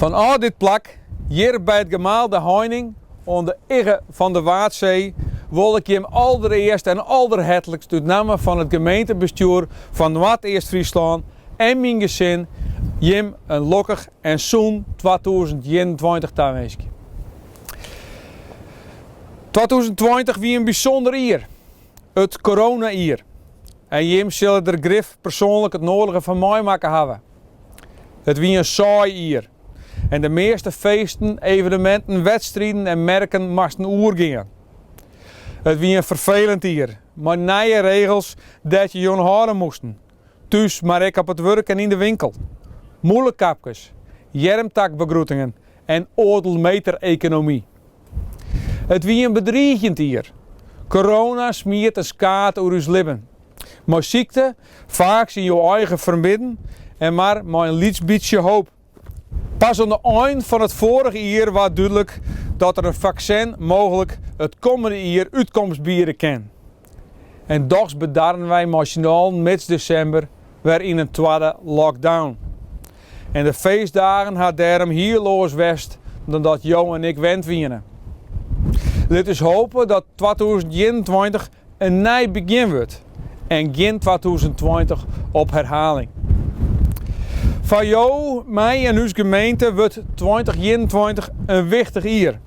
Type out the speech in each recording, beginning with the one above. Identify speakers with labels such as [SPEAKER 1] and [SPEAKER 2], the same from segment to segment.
[SPEAKER 1] Fanôf dit plak, hjir by it gemaal De Heining oan de igge fan de Waadsee, wol ik jim alderearst en alderhertlikst út namme fan it gemeentebestjoer fan Noardeast-Fryslân en myn gesin jim in lokkich en sûn 2021 tawinskje. 2020 wie in bysûnder jier, it coronajier. En jim sille der grif persoanlik it noadige fan meimakke hawwe. It wie in saai jier en de measte feesten, eveneminten, wedstriden en merken moasten oergean. It wie in ferfelend jier mei nije regels dêr't je je oan hâlde moasten, thús mar ek op it wurk en yn de winkel. Mûlekapkes, earmtakbegroetingen en oardelmeter-ekonomy. It wie in bedriigjend jier. Corona smiet in skaad oer ús libben. Mei sykte, faaks yn jo eigen fermidden en mar mei in lyts bytsje hoop. Pas oan de ein fan it foarige jier waard dúdlik dat der in faksin mooglik it kommende jier útkomst biede kin. En dochs bedarren wy mei syn allen mids desimber wer yn in twadde lockdown. En de feestdagen ha dêrom hiel oars west dan dat jo en ik wend wiene. Lit ús hope dat 2021 in nij begjin wurdt en gjin 2020 op herhaling. Foar jo, my en ús gemeente wurdt 2021 in wichtich jier.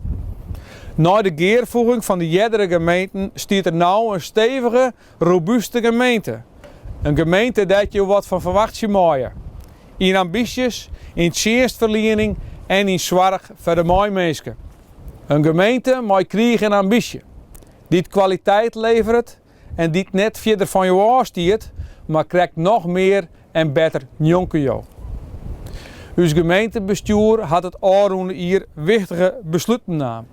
[SPEAKER 1] Nei de gearfoeging fan de eardere gemeenten stiet der no in stevige, robúste gemeente. In gemeente dêr't jo wat fan ferwachtsje meie. Yn ambysjes, yn tsjinstferliening en yn soarch foar de meiminske. In gemeente mei kriich en ambysje, dy't kwaliteit leveret en dy't net fierder fan jo ôf stiet, mar krekt noch mear en better njonken jo. Us gemeentebestjoer hat it ôfrûne jier wichtige besluten naam.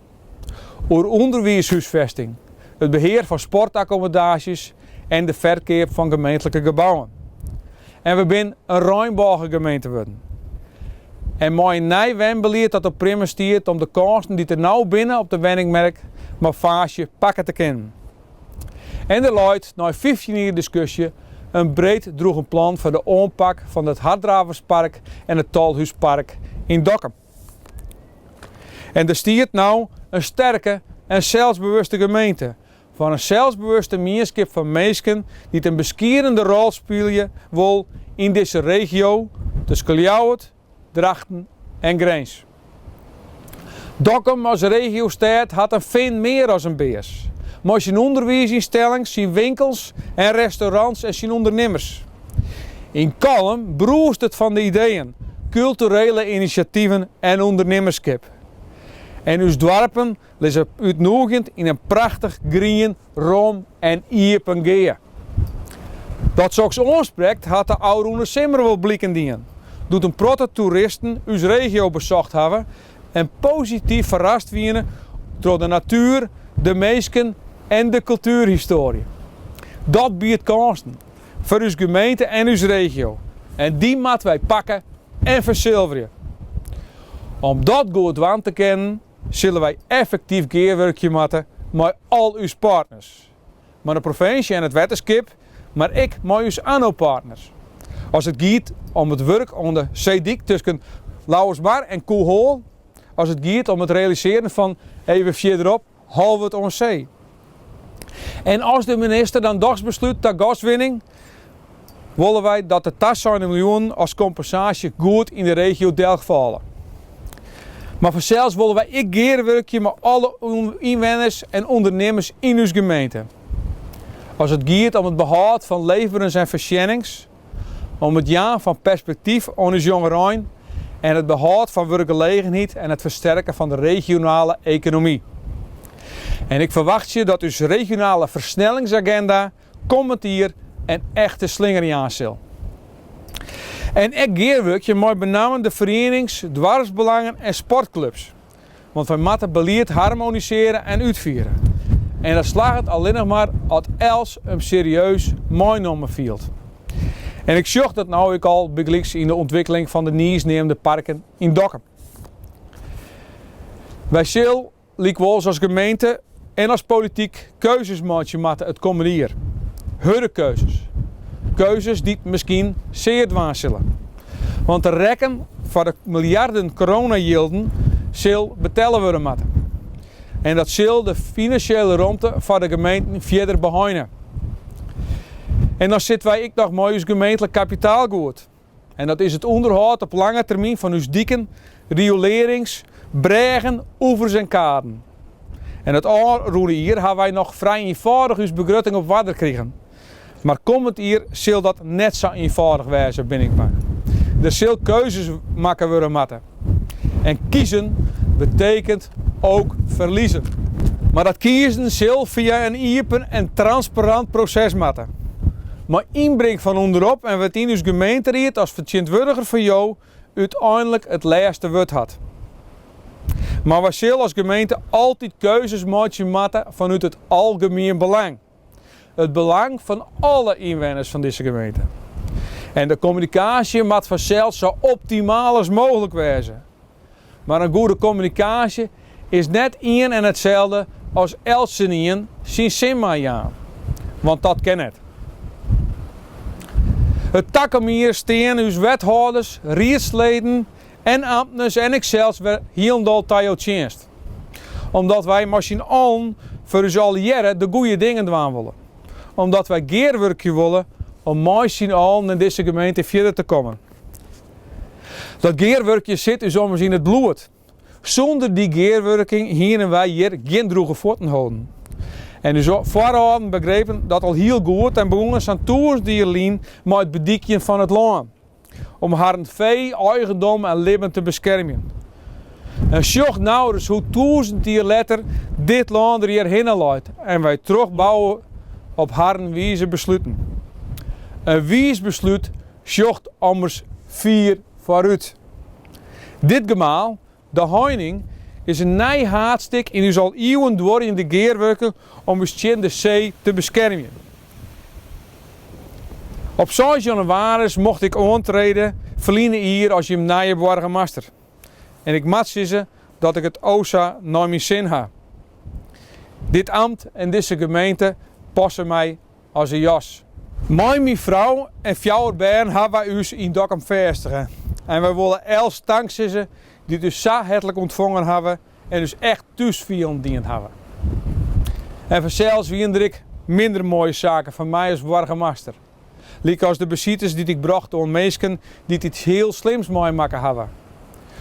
[SPEAKER 1] Oer ûnderwiishúsfesting, it behear fan sportakkommodaasjes en de ferkeap fan gemeentlike gebouwen. En we binne in reinbôgegemeente wurden. En mei in nij wenbelied dat op priemmen stiet om de kânsen dy't der no binne op de wenningmerk mei faasje pakke te kinnen. En der leit, nei 15 jier diskusje, in breed droegen plan foar de oanpak fan it Harddraverspark en it Tolhúspark yn Dokkum. En der stiet no in sterke en selsbewuste gemeente foar in selsbewuste mienskip fan minsken dy't in beskiedende rol spylje wol yn dizze regio tusken Ljouwert, Drachten en Grins. Dokkum as regiostêd hat in fin mear as in bears. Mei syn ûnderwiisynstellings, syn winkels en restaurants en syn ûndernimmers. Yn Kollum brûst it fan de ideeën, kulturele inisjativen en ûndernimmerskip. En ús doarpen lizze útnûgjend yn in prachtich grien, rom en iepen gea. Dat soks oansprekt hat de ôfrûne simmer wol bliken dien, doe't in protte toeristen ús regio besocht hawwe en posityf ferrast wiene troch de natuer, de minsken en de kultuerhistoarje. Dat biedt kânsen foar ús gemeente en ús regio en dy moatte wy pakke en fersilverje. Om dat goed dwaan te kinnen, sille wy effektyf gearwurkje moatte mei al ús partners. Mei de provinsje en it wetterskip, mar ek mei ús ANNO-partners. As it giet om it wurk oan de seedyk tusken Lauwersmar en Koehoal, as it giet om it realisearjen fan even fierderop Holwert oan See. En as de minister dan dochs beslút ta gaswinning, wolle wy dat de taseine miljoenen as kompensaasje goed yn de regio delfalle. Mar fansels wolle wy ek gearwurkje mei alle ynwenners en ûndernimmers yn ús gemeente. As it giet om it behâld fan leefberens en foarsjennings, om it jaan fan perspektyf oan ús jongerein en it behâld fan wurkgelegenheid en it fersterken fan de regionale ekonomy. En ik ferwachtsje dat ús regionale fersnellingsagenda kommend jier in echte slinger jaan sil. En ek gearwurkje mei benammen de ferienings, doarpsbelangen en sportklups. Want wy moatte belied harmonisearje en útfiere. En dat slagget allinnich mar as elts him serieus meinommen fielt. En ik sjoch dat no ek al bygelyks yn de ûntwikkeling fan de niisneamde parken yn Dokkum. Wy sil lykwols as gemeente en as polityk keuzes meitsje moatte it kommende jier. Hurde keuzes. Keuzes dy't miskien sear dwaan sille. Want de rekken foar de miljarden coronajilden sil betelle wurde moatte. En dat sil de finansjele romte foar de gemeenten fierder beheine. En dan sitte wy ek noch mei ús gemeentlik kapitaalgoed. En dat is it ûnderhâld op lange termyn fan ús diken, riolearrings, brêgen, oevers en kaden. En it ôfrûne jier ha wy noch frij ienfâldich ús begrutting op oarder krigen. Mar kommend jier sil dat net sa ienfâldich wêze, bin ik bang. Der sil keuzes makke wurde moatte. En kiezen betekent ook verliezen. Mar dat kiezen sil fia in iepen en transparant proses moatte. Mei ynbring fan ûnderop en wêr't yn ús gemeenteried as fertsjintwurdiger fan jo úteinlik it lêste wurd hat. Mar wy sille as gemeente altyd keuzes meitsje moatte fanút it algemien belang. It belang fan alle ynwenners fan dizze gemeente. En de kommunikaasje moat fansels sa optimaal as mooglik wêze. Mar in goede kommunikaasje is net ien en itselde as eltsenien syn sin meijaan. Want dat kin net. It takom jier stean ús wethâlders, riedsleden en amtners en iksels wer hielendal ta jo tsjinst. Omdat wy mei syn allen foar ús allegearre de goede dingen dwaan wolle. Omdat wy gearwurkje wolle om mei syn allen yn dizze gemeente fierder te kommen. Dat gearwurkjen sit ús ommers yn it bloed. Sûnder dy gearwurking hienen wy hjir gjin drûge fuotten holden. En ús foarâlden begrepen dat al hiel goed en begûnen sa'n 1000 jier lyn mei it bedykjen fan it lân. Om harren fee, eigendom en libben te beskermjen. En sjoch no ris hoe 1000 jier letter dit lân der hjir hinne leit en wy trochbouwe op harren wize besluten. In wiis beslút sjocht ommers fier foarút. Dit gemaal, De Heining, is in nij haadstik yn ús al iuwen duorjende gearwurking om ús tsjin de see te beskermjen. Op 6 jannewaris mocht ik oantrede ferline jier as jim nije boargemaster. En ik moat sizze dat ik it o sa nei myn sin ha. Dit amt en dizze gemeente passe my as in jas. Mei myn frou en fjouwer bern ha wy ús yn Dokkum fêstige en wy wolle elts tank sizze dy't ús sa hertlik ûntfongen hawwe en ús echt thús fielen dien hawwe. En fansels wiene der ek minder moaie saken foar my as boargemaster. Lykas de besites dy't ik brocht oan minsken dy't iets hiel slims meimakke hawwe.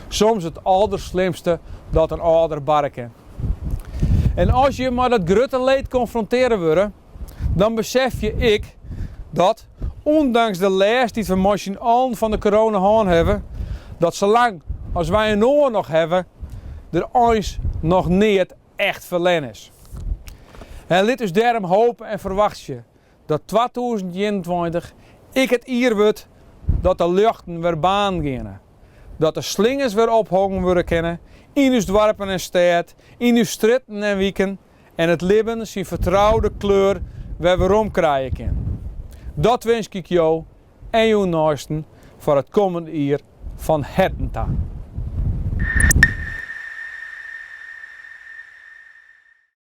[SPEAKER 1] Soms it alderslimste dat in âlder barre kin. En as je mei dat grutte leed konfrontearre wurde, dan besef je ek dat, ûndanks de lêst dy't we mei syn allen fan de corona hân hawwe, dat salang as wy inoar noch hawwe, der eins noch neat echt ferlern is. En lit ús dêrom hope en ferwachtsje dat 2021 ek it jier wurdt dat de ljochten wer baarnen geane, dat de slingers wer ophongen wurde kinne yn ús doarpen en stêd, yn ús strjitten en wiken en it libben syn fertroude kleur wer werom krije kin. Dat winskje ik jo en jo neisten foar it kommende jier fan herten ta.